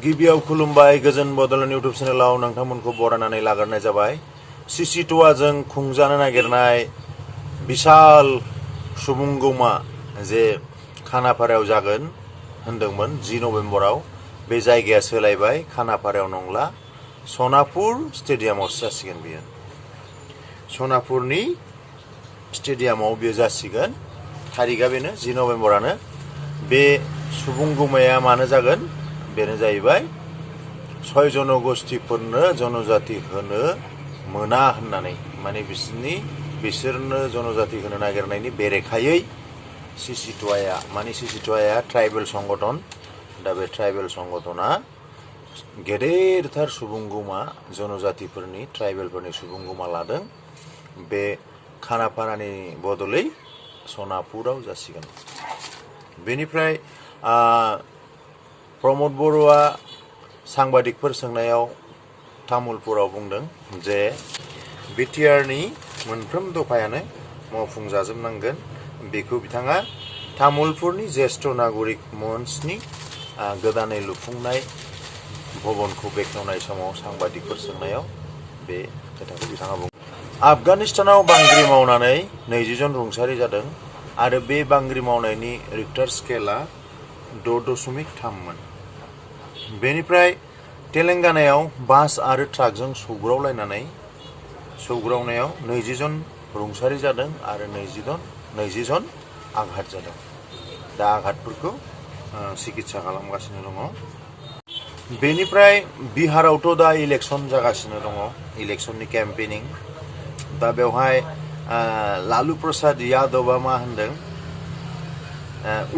गिबियाव खुलुमबाय गोजोन बड'लेण्ड इउट्युब चेनेलाव नोंथांमोनखौ बरायनानै लाग्रोनाय जाबाय। सिसिटुवाजों खुंजानो नागिरनाय बिशाल सुबुंगौमा जे खानापारायाव जागोन होनदोंमोन 10 नभेम्बराव बे जायगाया सोलायबाय, खानापारायाव नंला, सनापुर स्टेडियामावसो जासिगोन बियो। सनापुरनि स्टेडियामाव बियो जासिगोन। तारिखआ बेनो 10 नभेम्बरानो। बे सुबुंगौमाया मानो जागोन? बेनो जाहैबाय 6 जनगोष्ठीफोरनो जनजाति होनो मोना होननानै, माने बिसोरनो जनजाति होनो नागिरनायनि बेरेखायै सिसिटुवाया, माने सिसिटुवाया ट्राइबेल संगठन। दा बे ट्राइबेल संगठना गेदेरथार सुबुंगौमा जनजातिफोरनि ट्राइबेलफोरनि सुबुंगौमा लादों। बे खानापारानि बदलै सनापुराव जासिगोन। बेनिफ्राय प्रमद बर'आ सांबादिकफोर सोंनायाव तामुलपुराव बुंदों जे बिटिआरनि मोनफ्रोम दफायानो मावफुंजाजोबनांगोन। बेखौ बिथाङा तामुलपुरनि ज्येष्ठ नागरिक मन्चनि गोदानै लुफुंनाय भवनखौ बेखेवनाय समाव सांबादिकफोर सोंनायाव बे खोथाखौ बिथाङा बुंदों। आफगानिस्तानाव बांग्रि मावनानै 20 जन रुंसारि जादों आरो बे बांग्रि मावनायनि रिक्टार स्केलआ 6.3 मोन। बेनिफ्राय तेलेंगानायाव बास आरो ट्राकजों सौग्रावनायाव 20 जन रुंसारि जादों आरो 20 जन आघात जादों। दा आघातफोरखौ सिकित्सा खालामगासिनो दङ। बेनिफ्राय बिहारावथ' दा इलेक्सन जागासिनो दङ, इलेक्सननि केम्पेनिं। दा बेवहाय लालु प्रसाद यादवआ मा होनदों?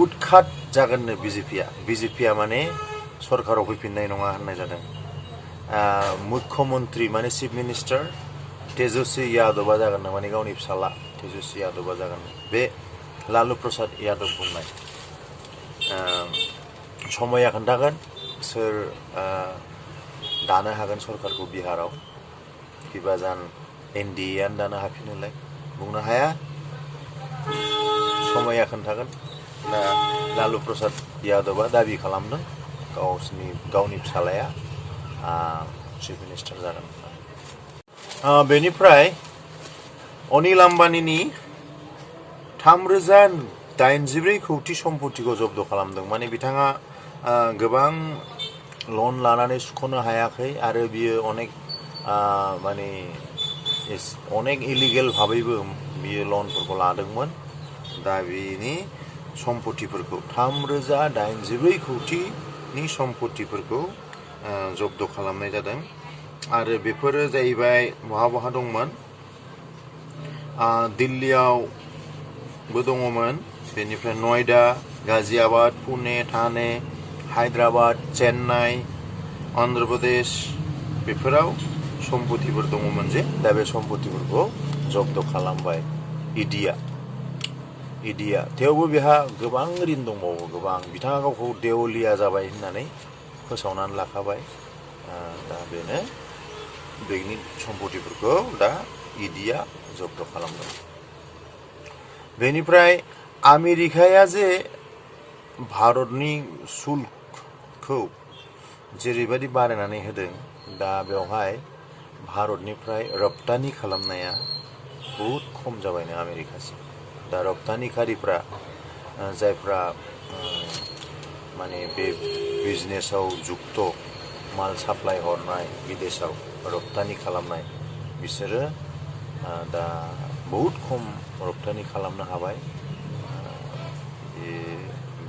उतखात जागोननो बिजेपिया माने सरकाराव फैफिननाय नङा होननाय जादों। मुख्यमन्त्री माने चिफ मिनिस्टार तेजस्वी यादवआ जागोन, माने गावनि फिसाला तेजस्वी यादवआ जागोन। बे लालु प्रसाद यादव बुंनाय। समया खोन्थागोन सोर दानो हागोन सरकारखौ बिहाराव। किबाजान एनडिएआनो दानो हाफिनोलाय बुंनो हाया, समया खोन्थागोन। दा लालु प्रसाद यादवआ दाबि खालामदों गावनि फिसालाया चिफ मिनिस्टार जागोन। बेनिफ्राय अनिल आम्बानीनि 3,084 कौटि सम्पतिखौ जब्द खालामदों। माने बिथाङा गोबां लन लानानै सुख'नो हायाखै आरो बियो अनेक इलिगेल भाबैबो बियो लनफोरखौ लादोंमोन। दा बिनि सम्पतिफोरखौ 3,084 कौटिनि सम्पतिफोरखौ जब्द खालामनाय जादों। आरो बेफोरो जाहैबाय बहा दंमोन? दिल्लीयावबो दङमोन, बेनिफ्राय नयडा, गाजियाबाद, पुणे, ठाणे, हायद्राबाद, चेन्नाइ, अन्ध्र प्रदेश, बेफोराव सम्पतिफोर दङमोन जे दा बे सम्पतिफोरखौ जब्द खालामबाय इडिया। थेवबो बेहा गोबां ऋण दंबावो, गोबां। बिथाङा गावखौ देवलिया जाबाय होननानै फोसावनानै लाखाबाय। दा बेनो बेनि सम्पतिफोरखौ दा इडिया जब्द खालामदों। बेनिफ्राय आमेरिकाया जे भारतनि शुल्कखौ जेरैबायदि बारायनानै होदों, दा बेवहाय भारतनिफ्राय रप्तानि खालामनाया बहुद खम जाबायनो आमेरिकासिम। दा रप्तानिकारिफ्रा जायफ्रा माने बे बिजनेसाव जुक्त, माल साप्लाय हरनाय, बिदेशाव रप्तानि खालामनाय, बिसोरो दा बहुद खम रप्तानि खालामनो हाबाय।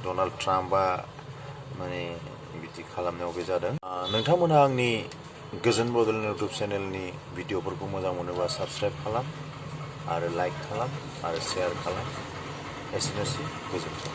डनाल्ड ट्राम्पआ माने बिदि खालामनायाव बे जादों। नोंथांमोनहा आंनि गोजोन बड'लेण्ड इउट्युब चेनेलनि भिडिअफोरखौ मोजां मोनोबा साबस्क्राइब खालाम आरो लाइक खालाम आरो शेयार खालाम। एसेनोसै, गोजोन्थों।